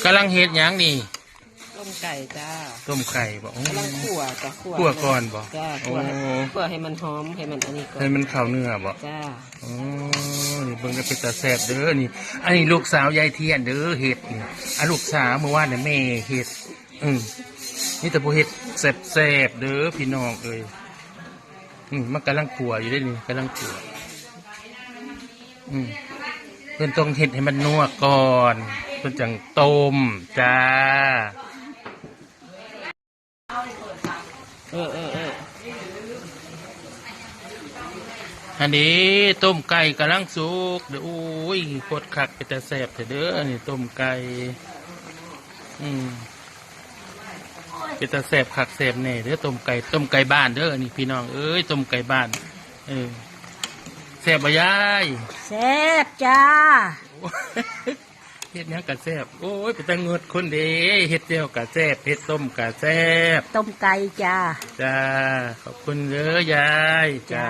ກຳລັງເຮັດຫຍັງນີ້? ຕົ້ມໄກ່ຈ້າ. ຕົ້ມໄກ່ບໍ? ໂອ້ ກຳລັງຂົ້ວຈ້າ. ຂົ້ວ ຂົ້ວກ່ອນບໍ? ຈ້າ ໂອ້ ຂົ້ວໃຫ້ ຂົ້ວໃຫ້ມັນຫອມ ໃຫ້ມັນອັນນີ້ກ່ອນ. ໃຫ້ມັນເຂົ້າເນື້ອບໍ? ຈ້າ. ໂອ້ ນີ້ເບິ່ງເດີ ເປັນຕາແຊບເດີນີ້. ອັນນີ້ລູກສາວຍາຍທຽນເດີເຮັດນີ້. ອາ ລູກສາວ ມື້ວານນີ້ແມ່ເຮັດ. ອື ມີແຕ່ຜູ້ເຮັດແຊບໆເດີພີ່ນ້ອງເອີຍ. ນີ້ມັນກຳລັງຂົ້ວຢູ່ເດ້ນີ້ ກຳລັງຂົ້ວ. ອື ເພິ່ນຕ້ອງເຮັດໃຫ້ມັນນົວກ່ອນ ເພິ່ນຈັ່ງຕົ້ມຈ້າ. ເອີ ເອີ ເອີ ຫັ້ນເດ້ ຕົ້ມໄກ່ກຳລັງສຸກເດີ. ໂອ້ຍ ໂຄດຄັກ ເປັນຕາແຊບແທ້ເດີ ອັນນີ້ຕົ້ມໄກ່. ອື ເປັນຕາແຊບຄັກແຊບແນ່ເດີ ຕົ້ມໄກ່ ຕົ້ມໄກ່ບ້ານເດີ ອັນນີ້ພີ່ນ້ອງເອີຍ ຕົ້ມໄກ່ບ້ານ. ເອີ ແຊບບໍ່ຍາຍ? ແຊບຈ້າ. ເຮັດຫຍັງກະແຊບ. ໂອ້ຍ ເປັນຕາເງິດຄົນເດ້ ເຮັດແຈ່ວກະແຊບ ເຮັດຕົ້ມກະແຊບ. ຕົ້ມໄກ່ຈ້າ. ຈ້າ ຂອບຄຸນເດີຍາຍ. ຈ້າ ຈ້າ.